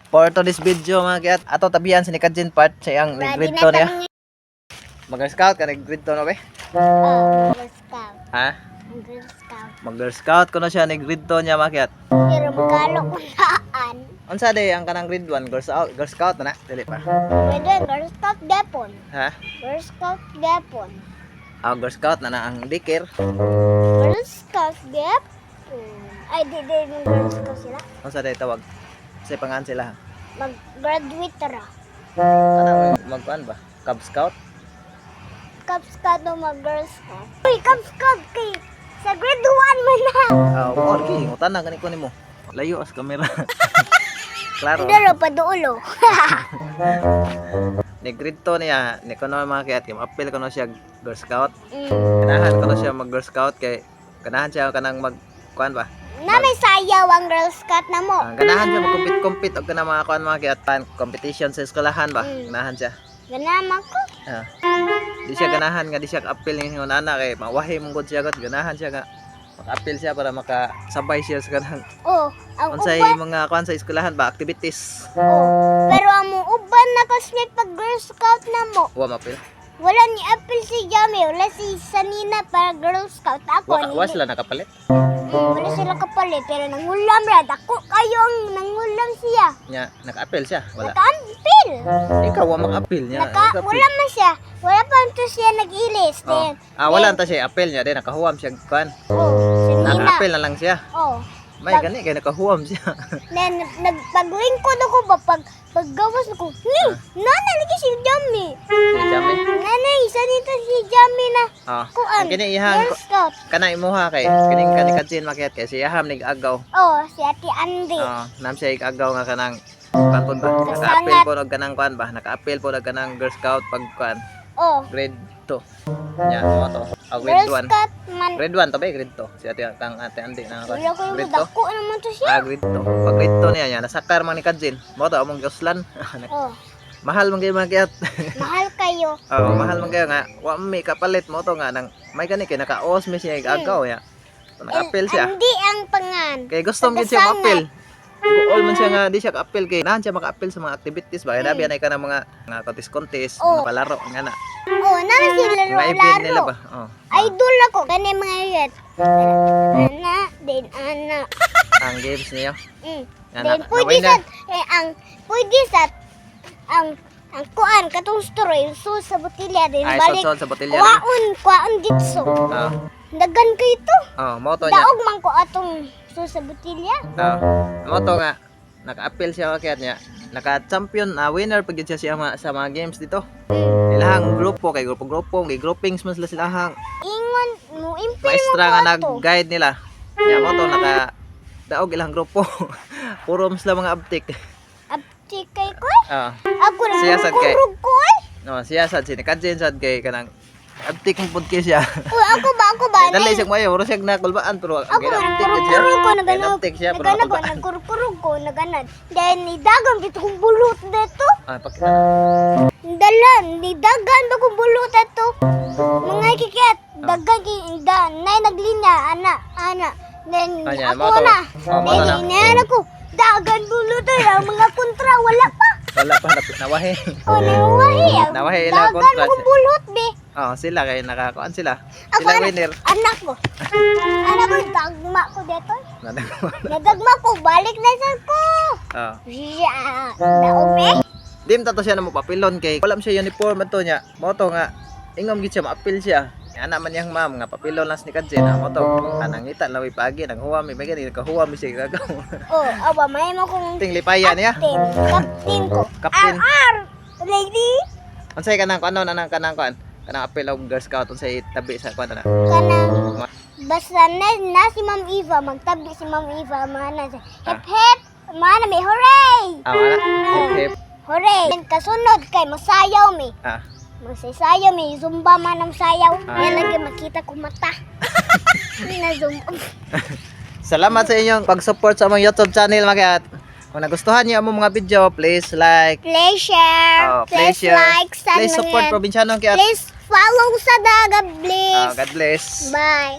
For to this video, mga kiat, ato tabihan si ni Kajin part sa iyang Ready grade na 2 niya. kami. Mag-scout ka nag grade 2 na ba? Oh, Girl Scout. Ha? Ang Girl Scout. Mag-girl scout ko na siya ni grade 2 niya, mga kiat. Pero magkalo ko naan. Unsa day ang kanang grade 1 girl scout na na? Dili pa. Pwede, Girl Scout gapon. Ha? Girl Scout gapon. Ah, girl scout na na ang daycare. Girl Scout gapon. Ay, di, di, mag Girl Scout sila. Unsa day tawag? Sa pangan sila. Mag-graduate ra. Kanang magkuan ba? Cub Scout? Cub Scout o mag Girl Scout. Uy, Cub Scout kay sa grade 1 man na. Ah, oh, okay. Ngutan na gani ko nimo. Layo as kamera. Klaro. Pero padulo. Ni grade 2 niya, ni kuno, mga kiat, kay apil kuno siya Girl Scout. Ganahan kuno siya mag Girl Scout kay ganahan siya kanang mag kuan ba? Na may sayaw ang Girl Scout na mo. Ah, ganahan siya mag-compete-compete og kanang mga kuan, mga kiat, pan competition sa eskwelahan ba? Ganahan siya. Ganama ko. Ah. Di siya ganahan nga di siya kaapil ning ingon ana kay mawahi mong gud siya gud. Ganahan siya nga makaapil siya para makasabay siya sa kanang Oh, ang unsay uban. mga kuan sa eskwelahan ba, activities. Oh, pero ang mo uban na classmate pag Girl Scout na mo. Wa mapil. Wala ni Apple si Jamie, wala si Sanina para Girl Scout. Ako, Wa, wa sila nakapalit. Wala sila kapalit, pero nangulam ra. Dako kayo ang nangulam siya. Nya nakaapil siya, wala. Nakampil. Ikaw wa makaapil niya. Naka, wala man siya. Wala pa to siya nag-ilis. Oh. Then, Ah, wala ta siya apil niya, din nakahuwam siya kuan. Oh, Sanina. Nakaapil na lang siya. Oh. May gani kay nakahuwam siya. Then, nagpaglingkod ako ba, pag, paggawas ako, nana, lagi si Jamie. Si Jami. Nana, isa nito si Jamie na, Oh. kuan, Ang kini ihang Girl Scout. kana imuha kay kining kani Kajin makiat kay siya ham nig agaw. Oh, si Ate Andy. Oh, nam siya agaw nga kanang kuan pud ba? Nakaapil po og kanang kuan ba? Nakaapil po og kanang Girl Scout pag kuan Oh, grade 2. Nya mo to. Oh, grade Girl 1. Scout man. Grade 1 to ba? Grade 2. Si ate kang ate Andy na kuan. Wala ko yung Grade 2. dako naman to siya. Ah, grade 2. Pag grade 2 niya, niya nasakar man ni Kajin. Mo to among giuslan. Oh, Mahal man kayo, mga kiat. Mahal kayo. Oh, mahal man kayo nga wa mi kapalit mo to nga nang may gani kay naka-os mi siya agaw ya. Naka-apil siya. Andi ang pangan. Kay gusto mo siya ma-apil. All man siya nga di siya ka-apil kay nahan siya maka-apil sa mga activities ba. Kaya nabi anay ka ng mga contest-contest, Oh. mga palaro nga na. Oh, nana sila Mga event nila laro. ba. Oh. Idol ako. Kani mga yet. Ana, then ana. Ang games niyo. Nga Then na, pwede na sa eh, ang pwede sa ang kuan katong straw yung sus sa botilya then Ay, balik. sod sa botilya. Kuwaon, kuwaon ditso. Oh. Dagan kay to. Oh, mo to niya. Daog man ko atong sus sa botilya. Oh. Mo to nga naka-apil siya kaya niya. Naka-champion, na winner pag yun siya siya sa mga games dito. Ilahang grupo kay grupo-grupo, kay groupings man sila silahang Ingon mo impil mo maestra nga ko ato. nag-guide nila. Nya mo to naka daog ilang grupo. Puro man sila mga abtik. Apti kay ko. Eh. Ah. Ako na Siya sad kay- kurog ko eh. No, siya sad si Kajin sad kay kanang abtik mo pud kay siya. Uy, ako ba ako ba? Dali siya mayo, ro siya nakulbaan pero Ako ang abtik gid siya. nagkurog ko naganap. Abtik siya pero Naganap ko nakulbaan. nagkurkurog ko naganad. Then nidagan bito kong bulot dito. Ah, pakita. Dala, nidagan ba kong bulot dito? Mga kiket, dagan kay da, nay naglinya ana ana. Then Ayan, ako mo to. na. Oh, mo to Then na. inahan ako. Dagan bulot ay ang mga kontra wala pa. Wala pa nawahi. Oh, nawahi. Nawahi ila Dagan kontra. kong bulot be. Oh, sila kay nakakuan sila. Ako Sila anak, winner. anak ko. Anak ko, dagma ko dito. Nadagma ko, balik na sa ko. Oh. Yeah, naog eh. Dim ta to siya na mo papilon kay wala man siya uniform ato niya. Mo to nga ingom gid siya maapil siya. Ana man niyang ma'am nga papilon lang ni Kajin. Ah, mo to anang ngita lawi paagi nang huwam mi bagay nakahuwam mi siya gagaw. Oh, awa, may mo kong Ting lipaya niya. captain. Captain ko. Captain. RR! Lady! Unsay kanang kuan anang kanang kuan? Kanang apil og Girl Scout unsay tabi sa kuan ana? Kanang, basta na, na si Ma'am Eva, magtabi si Ma'am Eva, mga na siya. Hep hep! Mga na may hooray! Ah, wala. Hip hip. Hooray! Then, kasunod kay masayaw mi. Ah. Magsasayaw mi, zumba man ang sayaw. Ah. Yan lagi makita ko mata. Na zumba. Salamat sa inyong pag-support sa among YouTube channel, mga kat. Kung nagustuhan niyo among mga video, please like, Please share, oh, please please share, like, sa please support mga- Probinsyano Kiat. Please follow sa Daga, please. Oh, God bless. Bye.